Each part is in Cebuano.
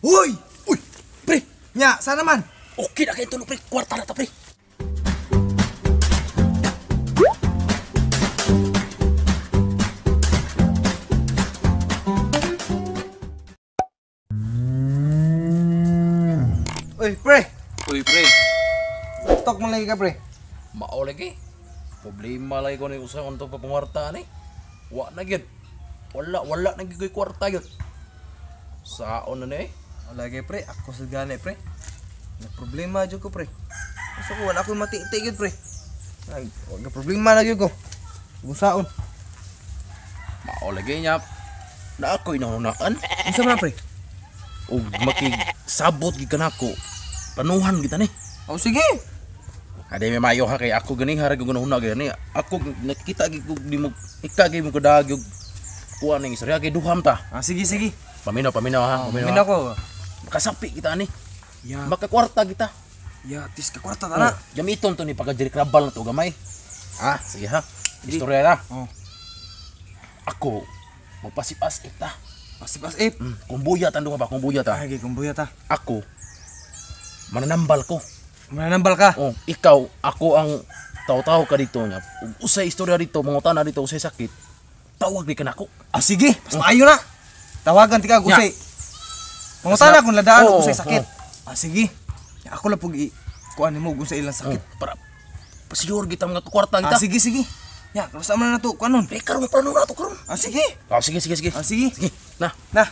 Hoy! Uy, pre. Nya, sana man. Okay na kayo tulo, pre. Kwarta na ta, pre. Uy, pre. Uy, pre. Talk man lagi ka, pre. Mao lagi. Problema lagi ko ni usa unto pa panguwarta ni. Wa na gyud. Wala na gyud ko'y kwarta gyud. Saon na ni eh. Wala kay pre, ako sa gani, pre. Na problema jud ko, pre. Gusto ko wala ko mati-ti gyud, pre. Ay, wag problema na gyud ko. Gusaon. Mao lagi niya. Na ako'y nahunaan. Unsa man, pre? Ug makigsabot gid kanako. Panuhan kita ni. Oh, sige. Ade may mayo ha kay ako gani harag og hunahuna gani. Ako nakita gid ko di mo ika gid mo kadag og kuha ning istorya kay duham ta. Ah, sige, sige. Paminaw, paminaw ha. Paminaw. Paminaw ko. Makasapi kita ani. Ya, Makakwarta kita. ya, tis ka kwarta tara. Oh, gamiton to ni pagka Jeric Rabal na to gamay. Ah, sige ha. Istorya na. Oh. Ako magpasipas ita. Pasip-pasip. Kumbuya tan duha ba kumbuya ta. Ay, kumbuya ta. Ako mananambal ko. Mananambal ka. Oh, ikaw ako ang taw-taw ka dito nya. Ug usay istorya dito, mangutana dito usay sakit. Tawag di ka nako. Ah, sige. Mas maayo na. Tawagan ti ka gusay. Pangutana kung ladaan Oo, og usay sakit. Ah, sige. Ako lang pug i kuan nimo kung sa ilang sakit. Oh, para pasiguro kita mga kwarta kita. Ah, sige, sige. Ya, karon man na to kuanon. Eh, karon plano na to karon. Ah, sige. Ah, sige, sige, sige. Ah, sige. Sige, na. Na.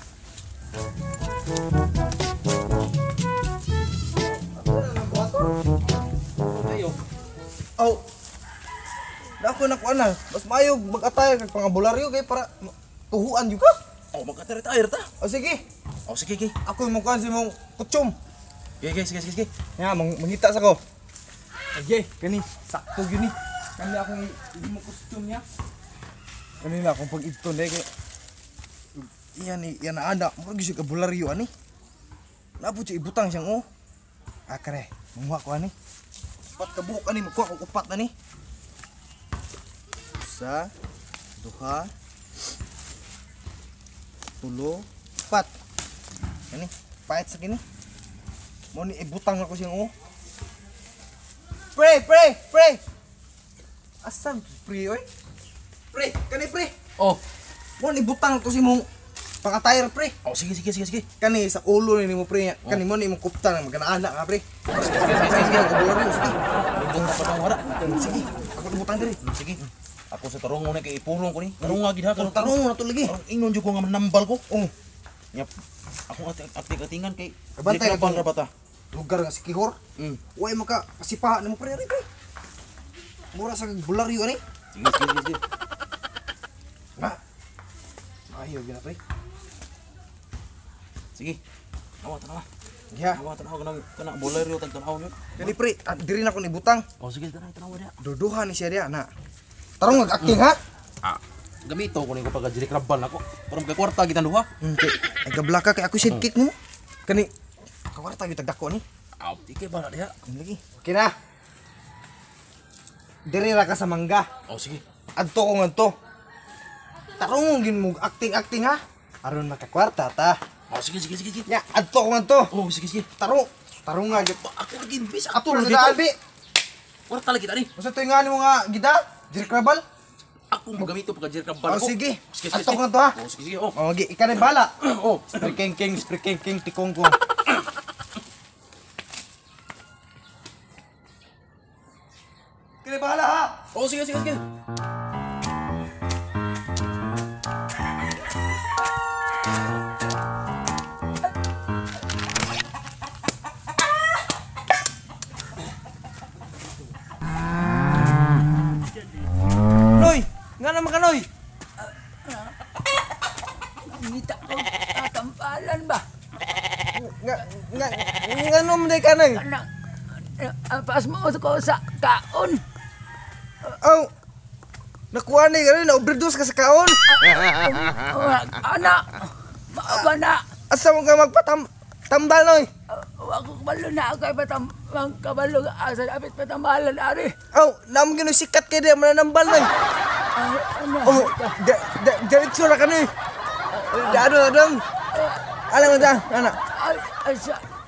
Oh. Na ako na kuan na. Mas maayo mag-atay kag pangabularyo kay para tuhuan jud ka. Oh, magka-retire ta. Oh, sige. Oh, sige, sige. Ako mo kuan si mong kutsom. Sige, sige, sige, sige. Ya, mangita sa ko. Sige, kani sakto gyud ni. Kani akong mo costume niya. Kani na akong pag-ibton dai kay iyan ni iyan na ana, murag gyud siya kabularyo ani. Napo siya ibutang siyang oh. Ah, kare, manguha ko ani. Upat ka buhok ani, magkuha kog upat ani. Usa, duha, tulo, upat. Kani, pahit sa kini. Mo ni ibutang ako siyang oh. Pre, pre, pre. Asan pre oy? Pre, kani pre. Oh. Mo ni ibutang ako si mong pang-attire pre. Oh, sige, sige, sige, sige. Kani sa ulo ni nimo pre. Kani mo ni imong kupta nang magana ka pre. Sige, sige, sige, sige. Sige, sige. Ibutang pa tong wala. Sige, ako ibutang diri. Sige. Ako sa tarong na kay ipulong ko ni. Tarong nga gid ha. Tarong tarong na to lagi. Tarong ingon jud ko nga manambal ko. Oh, Nyap. Ako ating atingan kay Kabantay Jeric Rabal ka ra ba ta? Lugar nga si Kihor. Way maka pasipaha nimo pre pre. Mura sa bularyo ani. Sige, sige, sige, sige. Na. Ayo gina pre. Sige. Awa tanawa. Ya. Awa tanawa kanang kana bularyo tag tanaw niyo. Kani pre, ah, diri na ko ibutang. Oh, sige, tanaw tanawa diha. Duduha ni siya diha na. Tarong mag-acting ha. Ah, gamito ko ni ko pagka Jeric Rabal nako. Para magkakwarta kitang duha. Kay ay gablaka kay ako sidekick mo. Kani kawarta gyud tagdako ni. Aw, di kay bala diha. Ang lagi. Okay na. Diri ra ka sa mangga. Oh, sige. Adto ko ngadto. Tarong gin mo acting acting ha. Aron makakwarta ta. Oh, sige, sige, sige, sige. Nya adto ko ngadto. Oh, sige, sige. Tarong tarong nga gyud. Ako lagi bis Ato ra sa daan bi. Kwarta lagi tani. Unsa to nga nimo nga gida? Jeric Rabal? Ako magamito pagka Jeric Rabal Oh, ako. sige. Sige, sige. Adto ko ngadto ha. Oh, sige, sige. Oh. Oh, gi ikaw na bala. Oh. Spray king king, spray king king tikong ko. Kini bahala ha. Oh, sige, sige, sige. Noy, nga naman ka Noy. Ngita ko, tampalan ba? Nga nga nga no man ka Noy. Anak, pas mo ko sa kaon. Aw. Nakuha ni gani na overdose ka sa kaon. Anak, maaba na. Asa mo ka magpatam tambal Noy? Wa ko kabalo na kay patam ang kabalo asa dapat patambalan ari. Aw, namo gino sikat kay di mananambal Noy. Ana. Oh, da da diretso ra ka Noy. Dado dong. Alam mo da, ana.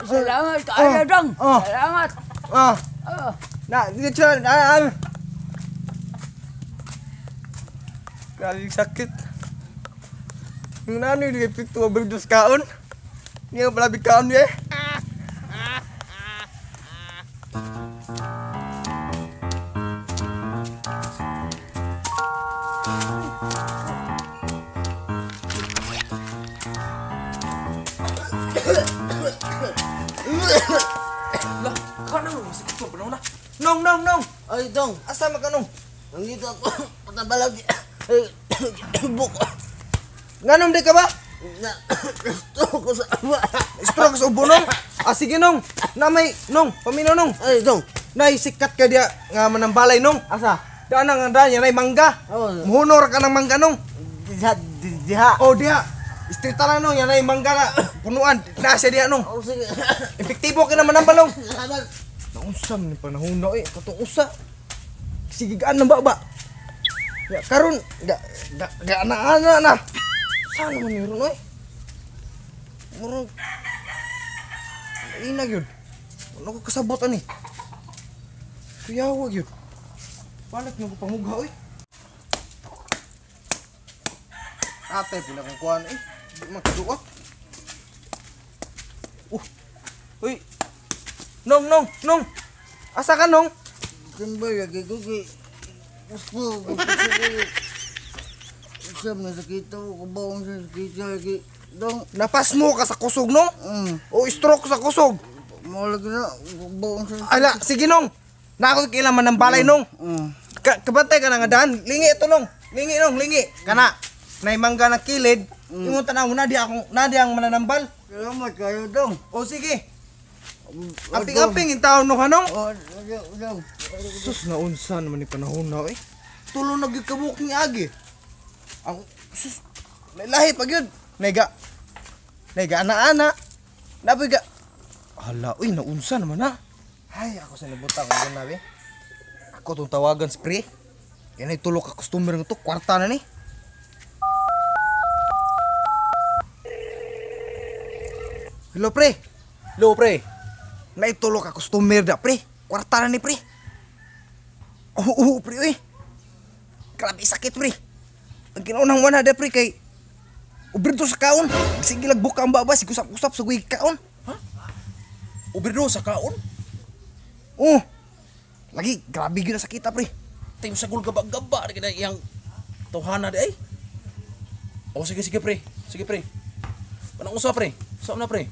Salamat kaayo dong. Oh. Salamat. Ah. Oh. Na, diretso na. Ah, ah. Grabe yung sakit. Yung nano yung epekto overdose kaon. Hindi nga pala kaon niya eh. Lah, kana mo masakit ko panahon na. Nong, nong, nong. Ay, dong. Asa man ka nong? Nandito ako. Patabalag. Buk. Nganong di ka ba? Na, gusto ko sa ama. Stroke sa ubo nong. Ah, sige nong. Na may nong, paminaw nong. Ay, dong. Nay sikat ka diya nga manambalay nong. Asa? Daan ang daan yan ay mangga. Oh. Muhunor ka ng mangga nong. Diha, diha. Oh diha. Street na nong yan ay mangga na punuan. Nasa diha nong. Oh, sige. Epektibo ka naman ang balong. Salamat. Naunsa man ni panahon na eh katong usa. Sige gaan ng baba. Ya karon ga ga, ga na ana na. Sana man ni ron oy. Murag ina gyud. Ano ko kasabot ani? Kuyawa gyud. Palit nga ko pamugha oy. Ate pud akong kuan eh. Di man kaduot. Uy. Nong, nong, nong. Asa ka nong? Siyempre, lagi ko kay... Gusto ko. Gusto ko. Sa masakit ako. Kabaong sa sakit lagi. Dong. Napas mo ka sa kusog nong? Mm. O stroke sa kusog? Malag na. Kabaong sa Ala, sige nong. Na ako kailangan ng balay nong. Mm. Kabantay ka na nga daan. Lingi ito nong. Lingi nong, lingi. Kana. Nay mangga na kilid. Imong tanaw na di akong na di ang mananambal. Salamat kayo, dong. O sige. Aping-aping in taon nung hanong. Oh, dong. Sus na unsa naman ni panahon na eh. Tulo na gyud kabuk ni agi. Ang sus lahi pa gyud. Naiga. Naiga ana-ana. Napoy ga. Hala, uy naunsa naman na. Ay, ako sa nabutang ko na be. Ako tong tawagan spray. Kaya na tulo ka customer nga to, kwarta na ni. Hello pre. Hello pre. Naitulo ka customer da pre. Kwarta na ni pre. Oo, oo, pre, uy. Grabe sakit pre. Ang ginaunang wana da pre kay ubrito sa kaon. Sige lang buka ang baba, sige usap-usap sa guig kaon. Uberdo sa kaon. Oh. Lagi grabe gyud na sakit ah, pre. Tayo sa gaba-gaba na iyang tawhana di ay. Oh sige sige pre. Sige pre. Manang usa pre. Usa na pre.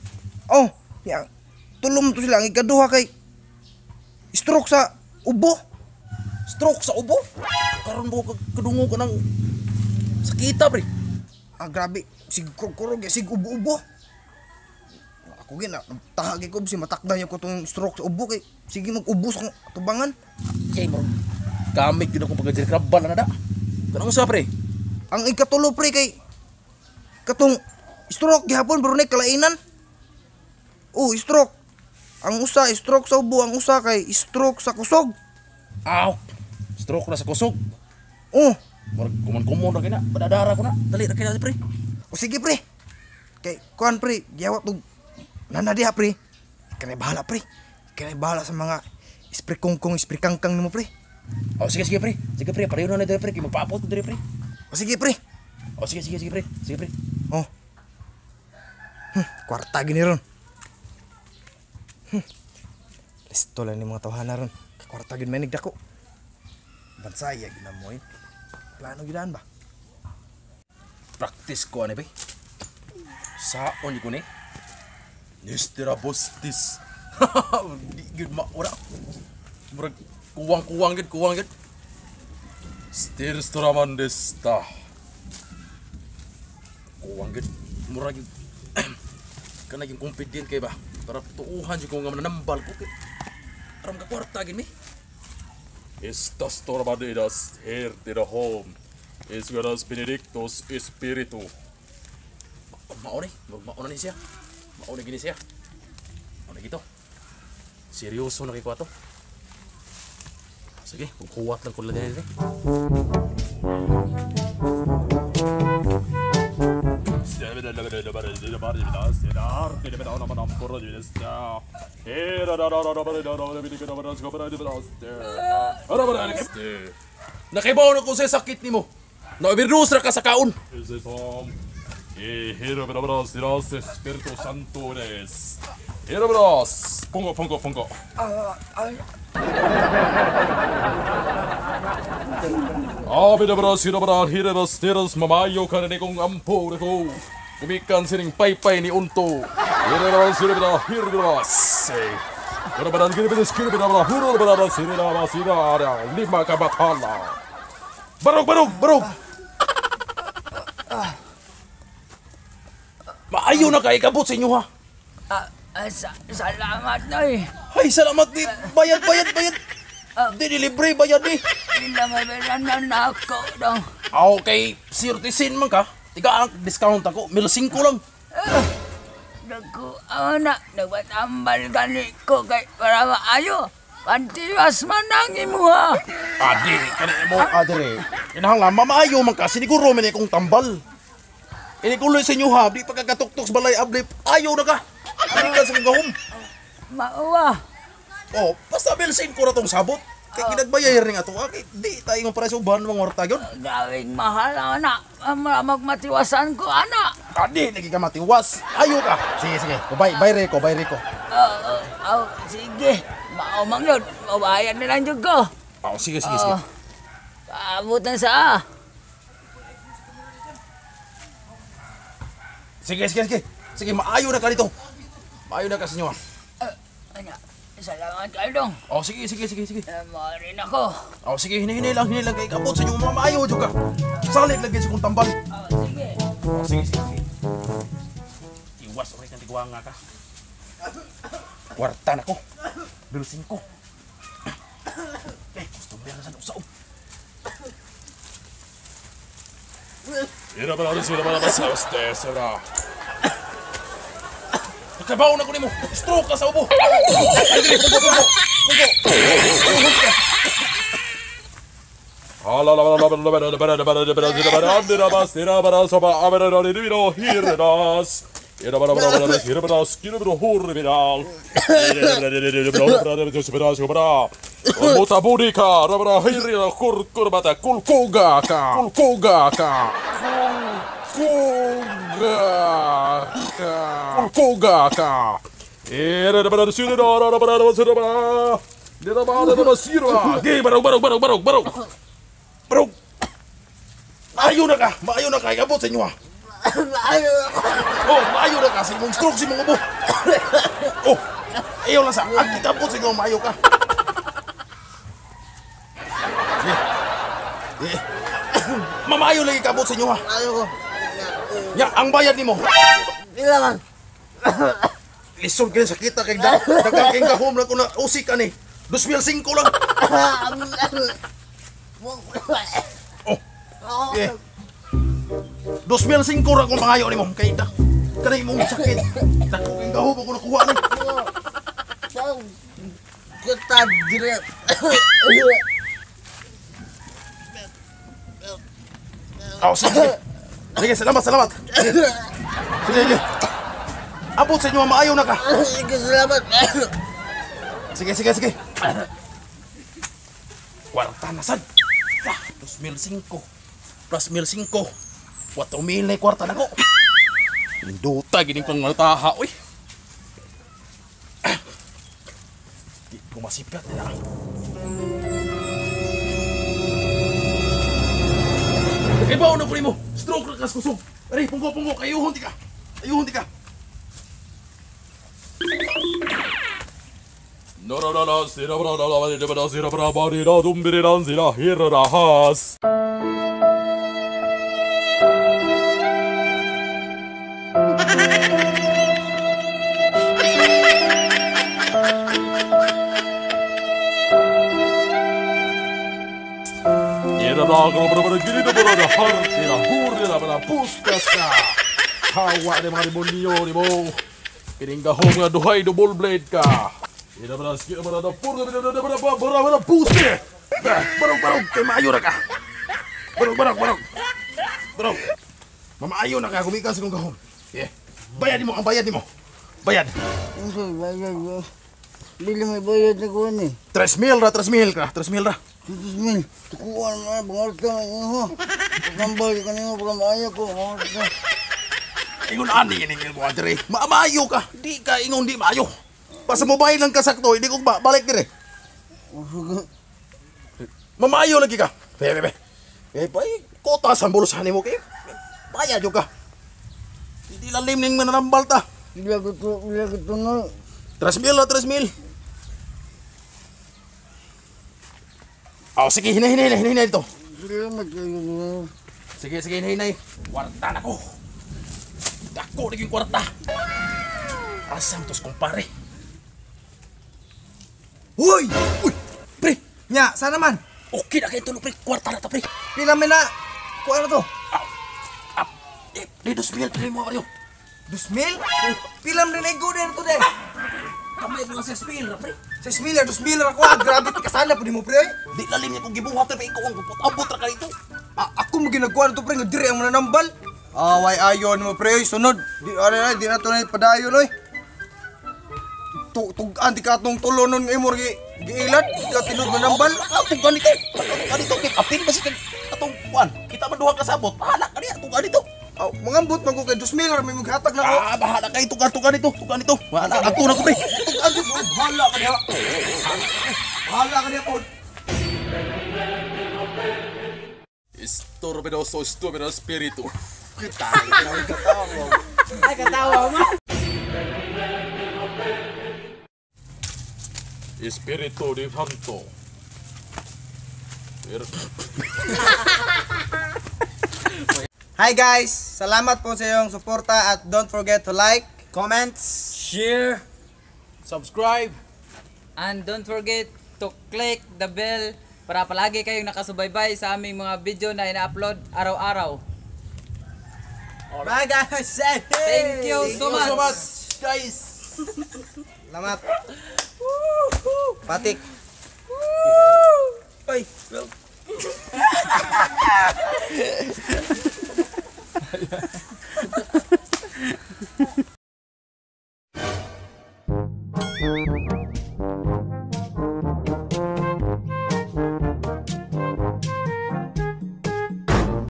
Oh, ya. Tulom to sila ang ikaduha kay stroke sa ubo. Stroke sa ubo. Karon mo kadungo ka ng sakita pre. Ah, grabe. Sig kurog sig ubo-ubo. Ako gina, tahagi ko si matakdan ko tong stroke sa ubo kay sige mag-ubo sa akong tubangan. Yay mo. Gamit gyud ako pagka krabal na da. Kanang usa pre. Ang ikatulo pre kay katong stroke gihapon pero nay kalainan. Oh, stroke. Ang usa stroke sa ubo, ang usa kay stroke sa kusog. Aw. Stroke na sa kusog. Oh, Murag kuman-kumon ra kay na. Padadara ko na. Dali ra kay na pre. o sige pre. Kay kuan pre, giyawat og nana diha pre. Kanay bahala pre. Kanay bahala sa mga spray kongkong, spray kangkang nimo pre. Oh sige sige pre. Sige pre, pareho na na dire pre kay magpaapot ko dire pre. O sige pre. Oh sige sige sige pre. Sige pre. Oh. Kwarta gini ron. Listo lang ni mga tawhana ron. Kwarta gini may nagdako. Bansaya gina mo eh. Plano gidaan ba? Practice ko ani be. Saon ko ni. Nistira Bostis. Di gyud maura. Murag kuwang-kuwang gyud, kuwang gyud. Stirstra. Kuwang gyud. Murag gyud. Kana yung confident kay ba? Para tuuhan jud ko nga mananambal ko kay. Aron ka kwarta gid mi. Estas torbaderas her home. Esgaras Benedictus Espiritu. Mao ni, mao na ni siya. Mao na gini siya. Mao na gito. Seryoso na kay ko ato. Sige, kukuwat lang ko lang din. Nakibaw na ko sa sakit nimo. Na-overdose ra ka sa kaon. Espiritu Santo des. Pungo, pungo, pungo. Mamayo ka na kong ampo na ko. Kumikan sining paypay ni Unto. Lima ka bathala. Barog, barog, barog! Maayo na kay kabot sa inyo ha. Salamat na eh. Ay, salamat di. Bayad, bayad, bayad. Di libre, bayad di. Ila may na ako daw. Okay, 0 man ka. Tiga ang discount ako, 1,500 lang. Naku, ana, nagbatambal gani ko kay para maayo. Pantiwas man ang imuha. Adi, kani mo, adere. Kinahanglan mamaayo man ka, siniguro man akong tambal. Inikuloy sa inyo ha, di pa kagatuktok sa balay abli, ayaw na ka. Dali ka sa kong gahom. Mauwa. Oh, basta 1,500 ko na tong sabot. Kay kinagbayay rin ato, kay di tayo nga para sa uban mga warta yun. Gawing mahal, ana. Magmatiwasan ko, ana. Adi, lagi ka matiwas. Ayaw ka. Sige, sige. Bay, bay reko, bay reko. Sige. Maumang yun. Mabayan na lang yun ko. Oh, sige, sige, sige. Paabot na sa. Sige, sige, sige. Sige, maayo na ka dito. Maayo na ka sa inyo. Ana, salamat kayo dong. Oh, sige, sige, sige, sige. Maarin ako. Oh, sige, hinihinay lang, hinihinay lang. Kay kabot sa inyo, mga maayo dyan ka. Salit lagi sa kong tambal. Oh, sige. Oh, sige, sige, sige. Iwas, okay kang tigwa nga ka. Kwarta na ko. 1,500 ko. Eh, customer na sa usaw. Nakabaw na ko nimo. Stroke ka sa ubo. Ay, dili, pungko, pungko. Pungko. Barog, barog, barog, barog. Barog. Maayo na ka, maayo na ka, ikabot sa inyo ha. Maayo ako. Oh, maayo na ka, sa imong stroke sa imong ubo. Oh, ayaw lang sa, ang ikabot sa inyo, maayo ka. Eh, mamaayo lang ikabot sa inyo ha. Maayo ko. Ya, ang bayad nimo. Pila man. Lisod kayo sa kita kay dagang kay gahom lang ko na usik ani. 2005 lang. Oh. Eh. 2005 ra kung mangayo nimo kay da. Kanay imong sakit. Dako kay gahom ako nakuha ni. Kita dire. Oh, sige. Sige, salamat, salamat. Sige, sige. Abot sa inyo, maayo na ka. Sige, salamat. Sige, sige, sige. Kwarta na sad. 2005 plus 1005. 4,000 na kwarta na ko. Induta, gining pang maltaha, uy. Di ko masipyat nila. Ibaw na ko nimo. Stroke na kas kusog. Ari, pungko, pungko. Ayuhon di ka. Ayuhon di ka. Hawa ni mga demonyo ni mo. Kining gahom nga duhay double blade ka. Barog barog kay maayo ra ka. Barog barog barog. Barog. Mamaayo na ka gumikan sa kong gahom. Yeah. Bayad nimo ang bayad nimo. Bayad. Unsa bayad ba? Dili may bayad na ko ni. 3,000 ra, 3,000 ka, 3,000 ra. 3,000. Tukuan man bangarta na ko. Pagambal ka nimo para maayo ko. Bangarta. Ingon ani ini mo dire. Maayo ka. Di ka ingon di maayo. Basta mo bayad lang ka sakto, hindi ko ba balik dire. Mamaayo lagi ka. Be be be. Eh bay, kota sa bulsa nimo kay. Bayad jud ka. Hindi lalim ning mananambal ta. Bila ko to na. 3,000 ra, 3,000. Oh, sige, hinay hinay dito. Salamat kayo. Sige, sige, hinay hinay. Kwarta na ko. Dako na yung kwarta. Asam tos kumpare. Uy! Uy, pre. Nya, sana man. Okay na kayo tulo, pre. Kwarta na ta, pre. Pila man na. Kuha na to. Eh, pre, 2,000, pre mo kayo. 2,000? Pila man rin ay good to de. Kamay mo lang 6,000 ra, pre. 6,000, 2,000 ra ko. Grabe kasala po nimo, pre. Di lalim niya kung gibuhat pre, ikaw ang abot ra ka dito. Ako mo ginagawa na to, pre, nga diri ang mananambal. Away ayon mo, pre. Sunod. Di ara di na to na padayon oy. Tugan di ka atong tulo nun nga imo giilat, di ka tinud manambal. Atong ganito. Atong ganito kay apil ba si atong kuan. Kita man duha ka sabot. Bahala ka niya atong ganito. Aw, mangambot man ko kay 2,000 ra may maghatag na ko. Ah, bahala kay tugan tugan dito, tugan dito. Bahala ato na ko pre. Tugan jud, bahala ka diha. Bahala ka diha pod. Estorbedoso, estorbedoso espiritu. Ay, katawa mo. Espiritu de Santo. Hi guys! Salamat po sa iyong suporta at don't forget to like, comment, Share, Subscribe. and don't forget to click the bell para palagi kayong nakasubaybay sa aming mga video na ina-upload araw-araw. Bye guys! Thank you so much. guys. Salamat! Patik! Ay! Well.